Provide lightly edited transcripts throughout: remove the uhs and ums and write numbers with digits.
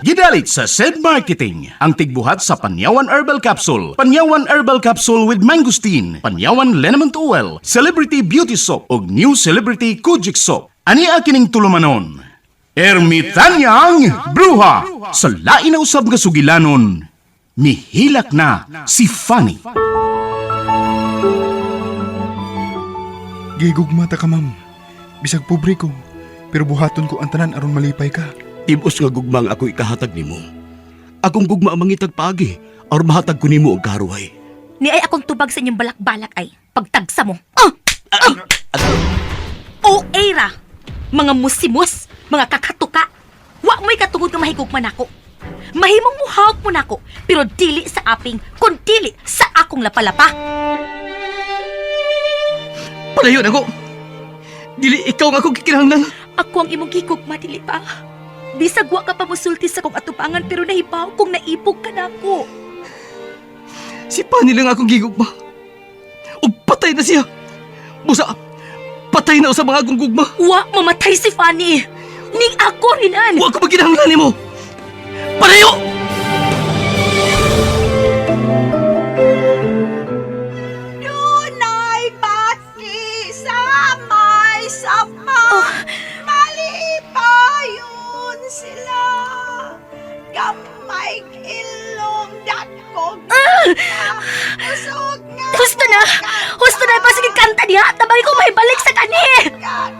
Gidalit sa SED Marketing, ang tigbuhat sa Panyawan Herbal Capsule, Panyawan Herbal Capsule with Mangosteen, Panyawan Liniment Oil, Celebrity Beauty Soap, ug New Celebrity Kojic Soap. Ani kining tulumanon? Ermitanyang Bruha! Sa lain na usab nga sugilanon, mihilak na si Fanny. Gigugma ta ka, ma'am. Bisag pobre ko, pero buhaton ko ang tanan aron malipay ka. Tibos nga gugma ang ako ikahatag nimo. Akong gugma ang mangitag paagi aron mahatag ko nimo ang karuhay. Ni ay akong tubag sa inyong balak-balak ay pagtagsa mo. Ah! Ah! O era, mga musimus, mga kakatuka. Wa mo'y katungod nga mahigugma nako. Mahimong muhawak mo nako, pero dili sa aping, kun dili sa akong lapalapa. Palayo na ko. Dili ikaw nga akong gikinahanglan. Ako ang imong gigugma, dili ba? Bisag wa ka pa musulti sa kong atubangan pero nahibaw kung naibog ka nako. Si Pani lang akong gigugma. Ug patay na siya. Busa, patay na sa mga akong gugma. Wa mamatay si Fanny. Ning ako rinan. Wa ko maginahanglan nimo. Palayo! Dunay bati sa may sapa. Malipayon sila. Gamay ilong dakog. Usog nga. Husto na! Husto na! Pasige kanta diha! Tabang ko may balik sa kani! kag.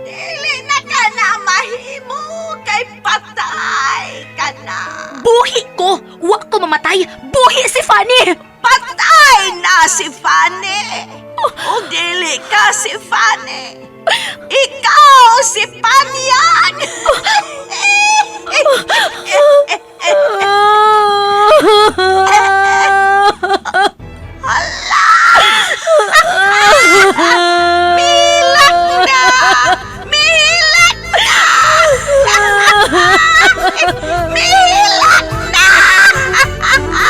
Dili na ka na mahimo kay patay ka na. Buhi ko! Wa ko mamatay! Buhi si Fanny! Patay na si Fanny. O dili ka si Fanny. Ikaw si Panyag. Milak na! Milak na! Milak na!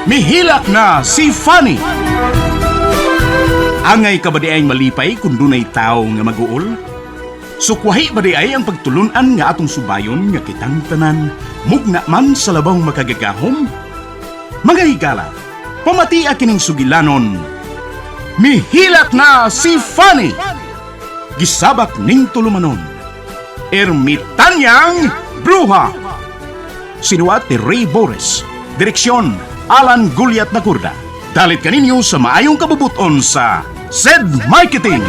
Mihilak na si Fanny. Angay ka ba di ay malipay kung dunay tao nga maguol? Sukwahi ba di ay ang pagtulunan nga atong subayon nga kitang tanan, mugna man sa labang makagagahom? Mga higala, pamatia kining sugilanon. Mihilak na si Fanny! Gisabak ning tulumanon. Ermitanyang Bruha! Sinuat ni Ray Boris. Direksyon, Alan Guliat Nakurda. Dalit kaninyo sa maayong kabubuton sa SED Marketing.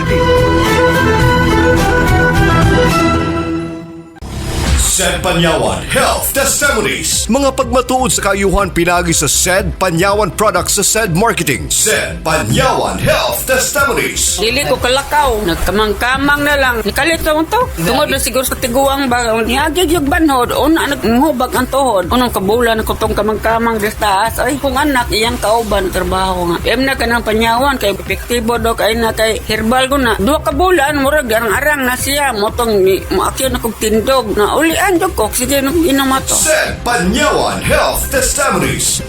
Said Panyawan Health Testimonies. Mga pagmatuod sa kaayuhan pinagi sa Said Panyawan Products sa Said Marketing. Said Panyawan Health Testimonies. Dili ko kalakaw. Nagkamang-kamang na lang. Nikalit na to. Tungod na siguro sa tiguang ba. Niagig yung banhod. Una, naghubag ang tuhod. Unang kabulan ko tong kamang-kamang des taas. Ay, kung anak, iyang kauban trabaho nga. Em na ka ng panyawan. Kay epektibo do. Kay na kay herbal ko na. Duha ka bulan, murag arang-arang na siya. Motong, moakyo na kong tindog. Na ulian jud ko. Sige, na kong inom ato. Said Panyawan Health Testimonies.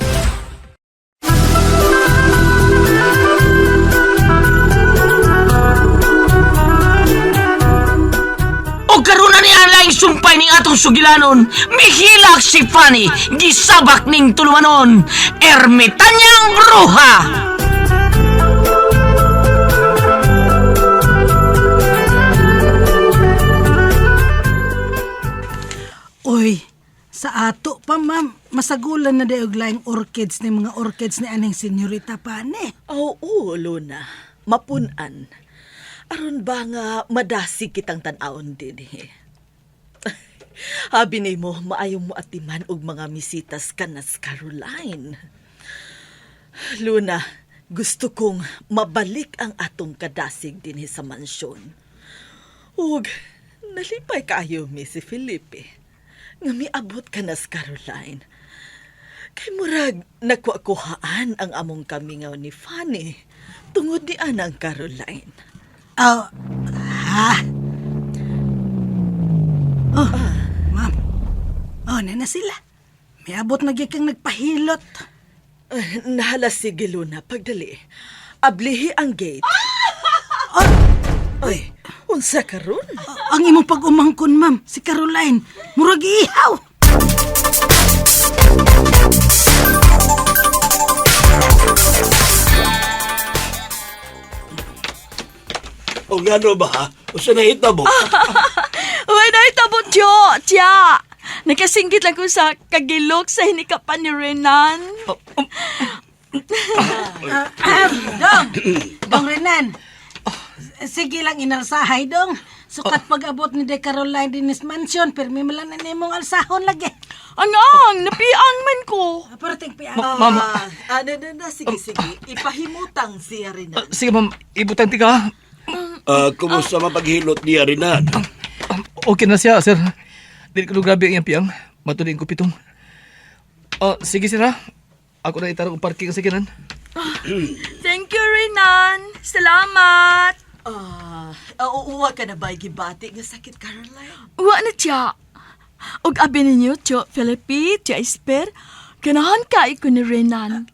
O karon na ni ang sumpay ning atong sugilanon. Mihilak si Fanny, gisabak ning tulumanon. Ermitanyang Bruha! Uy, sa ato pa ma'am, masagulan na dayo og laing orchids ni mga orchids ni aning senyorita pane. Oo, Luna. Mapunan. Aron ba nga madasig kitang tan-awon dinhi? Habi nimo maayo mo atiman og mga misitas kanas Caroline. Luna, gusto kong mabalik ang atong kadasig dinhi sa mansyon. Ug nalipay kaayo mi si Felipe. Nga miabot kanas Caroline. Kay murag nakuha-kuhaan ang among kamingaw ni Fanny tungod ni anang Caroline. Oh, ha? Oh, ma'am. Oh, na na sila. May abot na gyud kang nagpahilot. Nahala sige Luna, pagdali. Ablihi ang gate. Ay, unsa karon? Ang imong pag-umangkon, ma'am, si Caroline, murag ihaw. O ngano ba ha? Usa na hitabo? Uy, nahitabo, Tiyo! Tiya! Nakasinggit lang ko sa kagilok sa hinikapan ni Renan. Dong, Dong Renan. Sige lang inalsahay, dong. Sukat pag-abot ni De Caroline dinis mansion, pirmi man lang na nimong alsahon lagi. Angang! Napiang man ko! Pero tingpian. Ma'am. Ah, na, na, na, sige, sige. Ipahimutang siya Renan. Sige ma'am, ibutang tika. Kumusta mapaghilot niya Renan? Okay na siya, sir. Dili ko grabe ang iyang piyang. Matuloy ko pitong. Sige sir ha. Ako na itarong parking sa kinan. Thank you, Renan! Salamat! Ah, uuwa ka na ba gibati nga sakit Caroline? Wa na, Tiya. Og abi ninyo, Tiyo Felipe, Tiya Esper, ganahan ka ko ni Renan.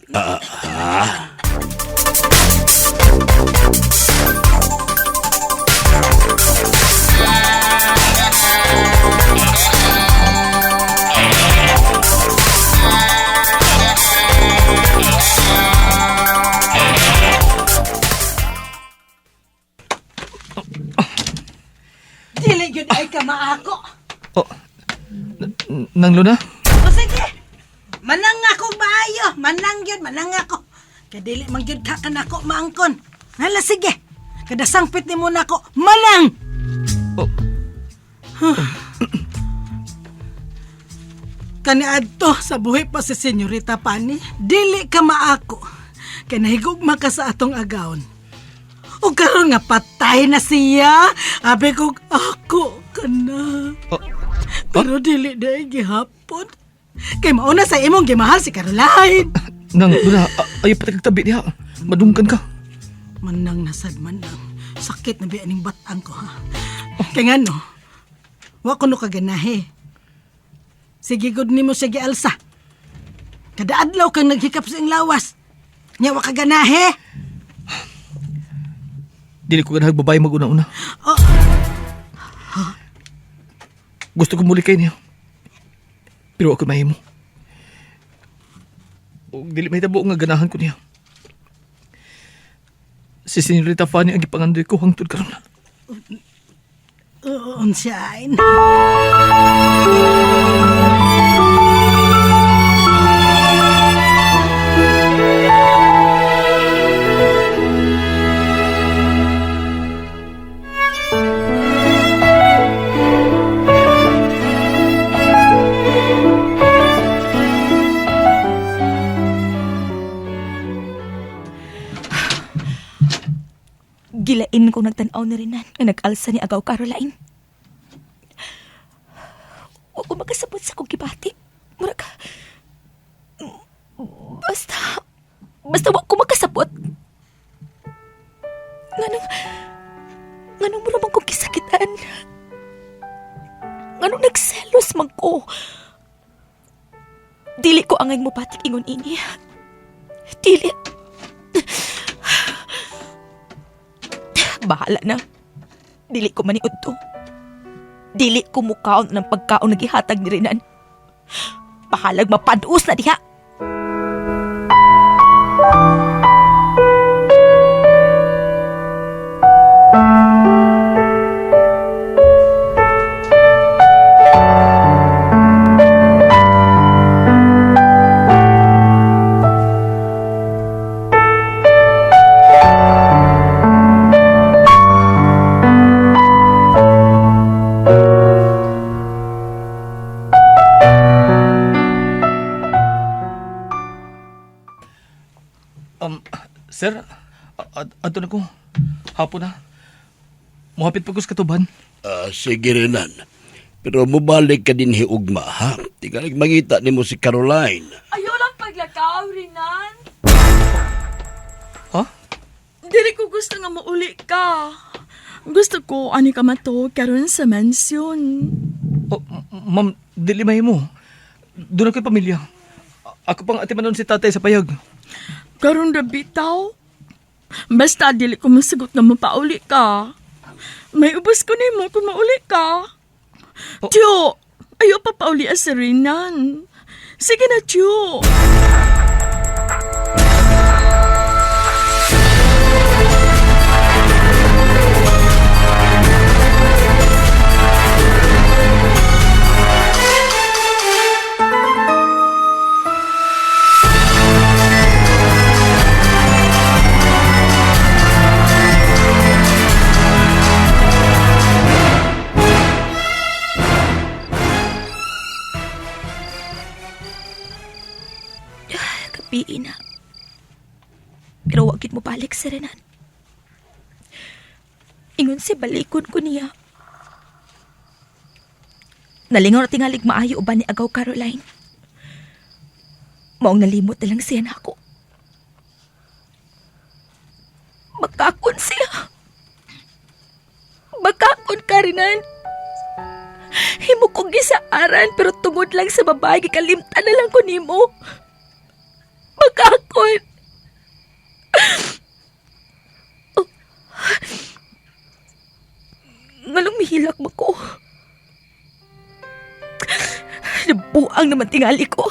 Dili yun ay kamaako. Oh, nang Luna? O sige, manang ako maayo. Manang yun, manang ako. Kadili man gyud ka kanako maangkon. Hala sige, kada sangpit ni mo nako, manang! Oh. Kaniadto sa buhi pa si Senyorita Pani, dili ka maako. Kay nahigugma ka sa atong agawon. O karon nga patay na siya, abi ko ako ka na. Oh. Pero dili na gihapon. Kay mauna sa imong gimahal si Caroline. Nang Luna, ayaw pa tagtabi diha. Madungkan ka. Manang nasad manang. Sakit na biya ning batang ko ha. Kay ngano, wa ko no kaganahe. Sige gud nimo siya gialsa. Kada adlaw kang naghikap sa iyang lawas. Nya wa ka ganahe. Dili ko ganahag babae maguna-una. Oh. Gusto ko muli kay niya. Pero ako mahimo. Og dili mahitabo nga ganahan ko niya. Si Senorita Fanny ang gipangandoy ko hangtod karon. Unsain. Gilain kong nagtan-aw ni Renan nga nag-alsa ni Agaw Caroline. Wa ko makasabot sa kong gibati. Murag basta basta wa ko makasabot. Nganong nganong mura man kong gisakitan. Nganong nagselos man ko. Dili ko angay mobatik ingon ini. Dili. Bahala na. Dili ko maniud to. Dili ko mukaon ng pagkaon na gihatag ni Renan. Bahalag mapaduos na diha. Sir, adto na ko. Hapon na. Muhapit pa ko sa katuban. Sige Renan. Pero mubalik ka din hiugma ha. Tingalig mangita nimo si Caroline. Ayaw lang paglakaw, Renan. Ha? Dili ko gusto nga mauli ka. Gusto ko ani ka mato karon sa mansyon. Oh, ma'am, dili mahimo. Doon ako'y pamilya. Ako pang atimanon si tatay sa payag. Karon ra bitaw. Basta dili ko masagot nga mapauli ka. May ubos ko nimo kung mauli ka. Tiyo, ayo pa pauli si Renan. Sige na, Tiyo. Gabi na. Pero wag gid mo balik si Renan. Ingon si balikon ko niya. Nalingaw na tingalig maayo uban ni Agaw Caroline. Maong nalimot na lang siya nako. Magkakon siya. Magkakon ka, Renan. Himo kong gisaaran pero tungod lang sa babae gikalimtan na lang ko nimo. Magkakon. Oh. Ngalong mihilak mo ko. Nabuang naman tingali ko.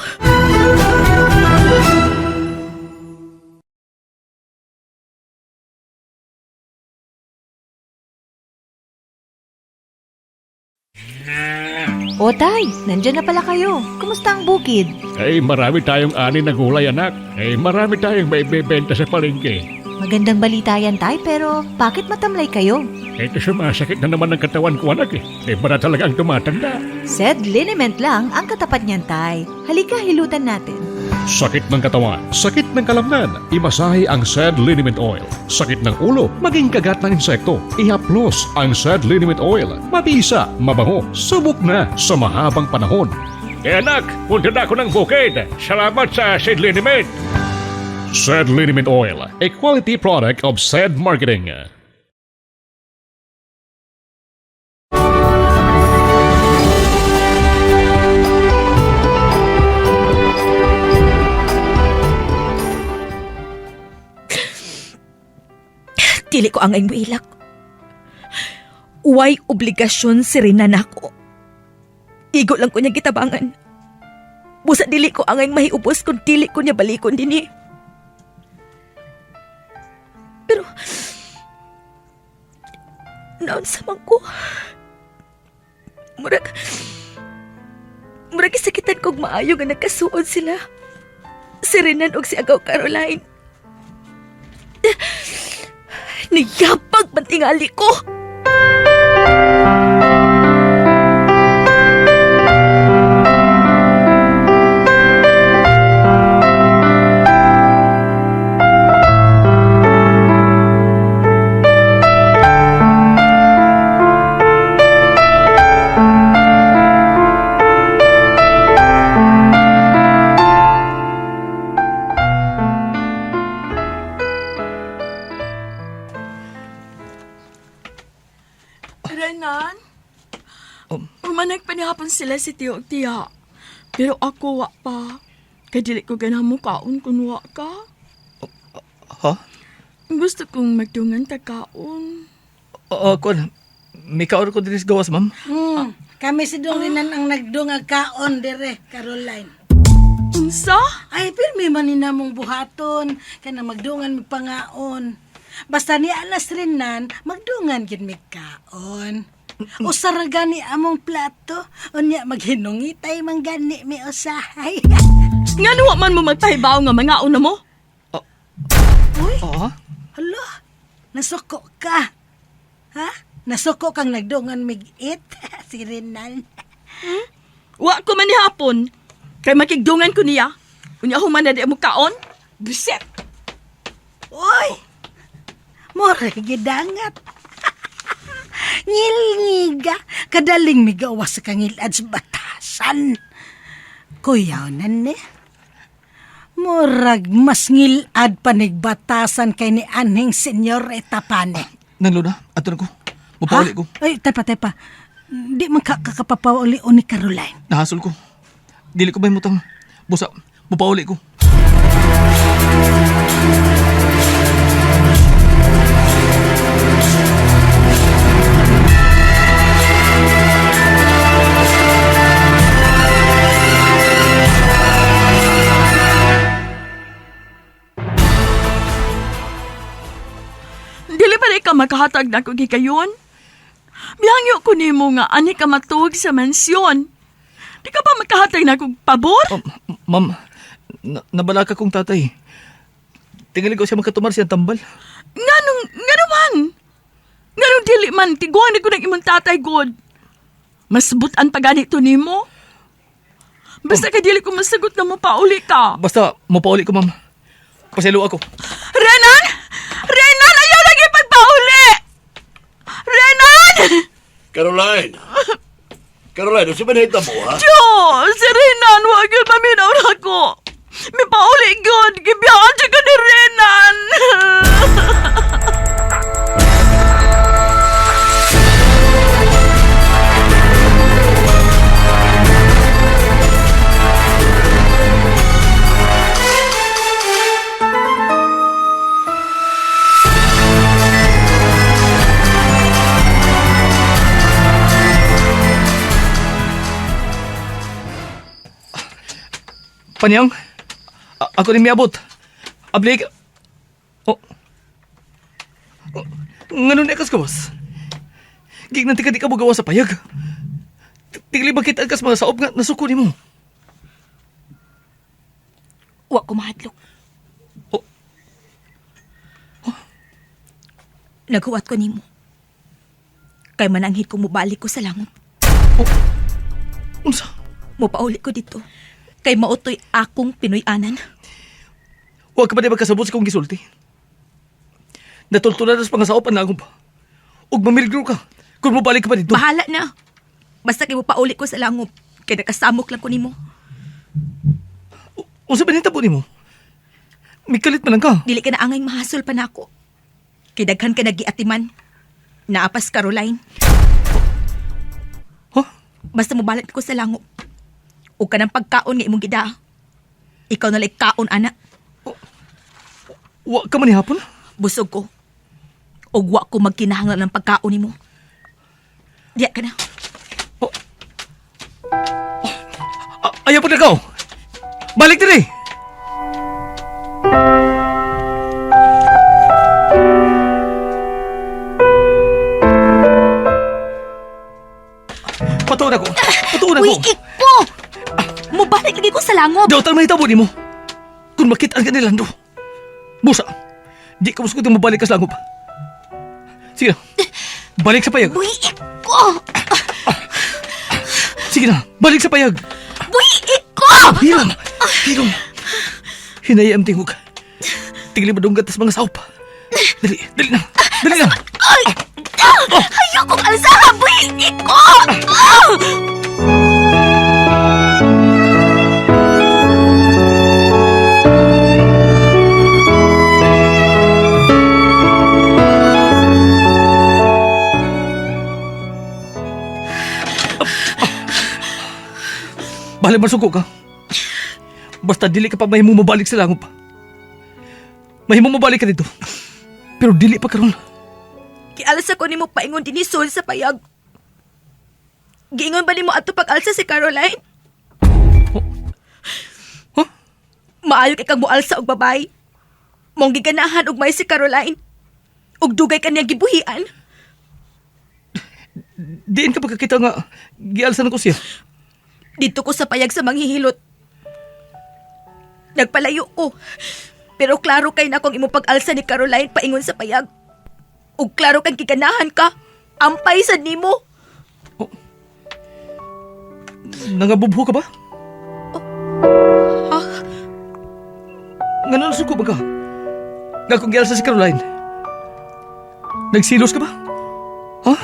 O tay, nandyan na pala kayo. Kumusta ang bukid? Ay, marami tayong ani na gulay, anak. Ay, marami tayong maibebenta sa palengke. Magandang balita yan tay, pero bakit matamlay kayo? Ito sumasakit na naman ang katawan ko, anak. Eh, eh bara talaga ang tumatanda. Said liniment lang ang katapat niyan tay. Halika, hilutan natin. Sakit ng katawan, sakit ng kalamnan, imasahe ang Sad Liniment Oil. Sakit ng ulo, maging kagat ng insekto, ihaplos ang Sad Liniment Oil. Mabisa, mabango, subok na sa mahabang panahon. Eh anak, punta na ako ng bukid. Salamat sa Sad Liniment. Sad Liniment Oil, a quality product of Sad Marketing. Dili ko angay muilak. Uway obligasyon si Renan ako. Igo lang ko niya gitabangan. Busa dili ko angay mahiubos kung dili ko niya balikon dinhi. Pero naon sa man ko. Murag murag gisakitan kog maayo nga nagkasuod sila. Si Renan og si Agaw Caroline. Niyapag man tingali ko. Renan? Umanag pa nihapon sila si Tiyo ug Tiya. Pero ako wa pa. Kay dili ko ganahan mo kaon kung wa ka. Ha? Gusto kong magdungan ta kaon. Oo, kuan. May kaon ko diri sa gawas, ma'am. Kami si Dong Rinan ang nagdungag kaon dire, Caroline. Unsa? Ay, pirmi man ni namong buhaton, kana magdungan magpangaon. Basta ni alas Renan, magdungan gid mig kaon. Usa ra gani among plato, unya maghinungitay man gani mi usahay. Ngano wa man mo magpahibaw nga mangaon na mo? Uy, Oo. hala, nasuko ka. Ha? Nasuko kang nagdungan mig-it, si Renan. Wa ko man nihapon. Kay makigdungan ko niya. Unya human na di mo kaon. Biset. Uy! Mura gidangat. Ngilngiga, kadaling migawas sa kangilad sa batasan. Kuyaw na ni. Murag mas ngilad panigbatasan kay ni anhing senyoreta pane. Nang Luna, ato na ko. Mupauli ko. Ay, tepa, tepa. Di man ka kakapapauli o ni Caroline. Nahasol ko. Dili ko ba mutang. Busa, mupauli ko. ba ka makahatag na ko gikayon? Mihangyo ko nimo nga ani ka matuog sa mansyon. Di ka ba makahatag na kog pabor? Oh, ma'am, nabala ka kong tatay. Tingali ko siya makatumar siyang tambal. Nganong, ngano man? Nganong dili man, tiguan ko ng imong tatay, God. Mas butan pa ganito nimo. Basta kay dili ko masagot na mopauli ka. Basta, mapauli ko, ma'am. Paselo ako. Renan! Renan! Ayaw lagi pagpauli! Renan! Caroline! Caroline, unsa man mo, ha? Tiyo! Si Renan, wag yun paminaw na ako. May pauli, God. Gibiyaan siya ka ni Renan. Panyang, ako ni miabot. Ablik. Oh. Oh, ngano na kas gawas? Gignan ti ka di ka mo gawas sa payag. Tigli bakit ang kas mga saop nga nasuko nimo? Wa ko mahadlok. Oh. Naghuwat ko nimo. Kay mananghid ko mobalik ko sa langot. Oh. Unsa? Mopauli ko dito. Kay mautoy akong Pinoy-anan. Huwag ka pa di magkasabot sa kong gisulti. Natultulan na sa pangasaop ang lagom pa. Ug mamilgro ka kung mobalik ka pa dito. Bahala na. Basta kay mopauli ko sa langop. Kay nakasamok lang ko nimo. Unsa ba nitabo nimo? Mikalit man lang ka. Dili ka na angay mahasol pa nako. Kay daghan ka nagiatiman. Naapas Caroline. Huh? Basta mobalit ko sa langop. Ug kanang pagkaon nga imong gidaa. Ikaw na lang kaon ana. Wa ka man ni hapon? Busog ko. Ug wa ko magkinahanglan ng pagkaon nimo. Diya ka na. Ayaw pa na ka. Oh. Balik diri. Patuon ako. Patuon ako. Uy, iko! Mubalik lagi ko sa langob. Daw tang mahitabo nimo. Kung makita ang kanila do. Busa. Di ka muskot mabalik ka sa langob. Sige na. Balik sa payag. Uy, iko! Sige na. Balik sa payag. Uy, iko! Hilom! Hilom! Hinaya ang tingog. Tigli madunggat tas mga saop. Dali, dali na. Dali na. Ay! Ah! Ayokong alsaha! Uy, iko! Ah! Bale masuko ka. Basta dili ka pa mahimo mabalik sa langop. Mahimo mabalik ka dito. Pero dili pa karon. Gialsa ko nimo paingon dinhi Sol sa payag. Giingon ba nimo ato pag-alsa si Caroline? Huh? Maayo kay kang moalsa og babay. Mong giganahan og may si Caroline. Ug dugay ka niya gibuhian. Diin ka pagkakita nga gialsan ko siya. Dito ko sa payag sa manghihilot. Nagpalayo ko. Pero klaro kay na kung imong pag-alsa ni Caroline paingon sa payag. Ug klaro kang giganahan ka. Ampay sad nimo. Nangabubho ka ba? Ha? Nga nasuko ba ka? Nga kung gialsa si Caroline. Nagsilos ka ba? Ha?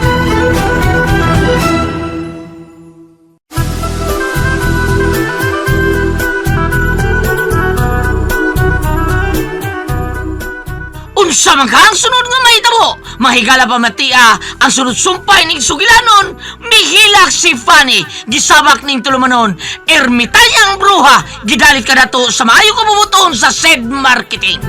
Unsa man ka ang sunod nga mahitabo? Mahigala pa matia ang sunod sumpay ning sugilanon, mihilak si Fanny, gisabak ning tulumanon, ermitanyang bruha, gidalit ka dato sa maayo kabubuton sa said marketing.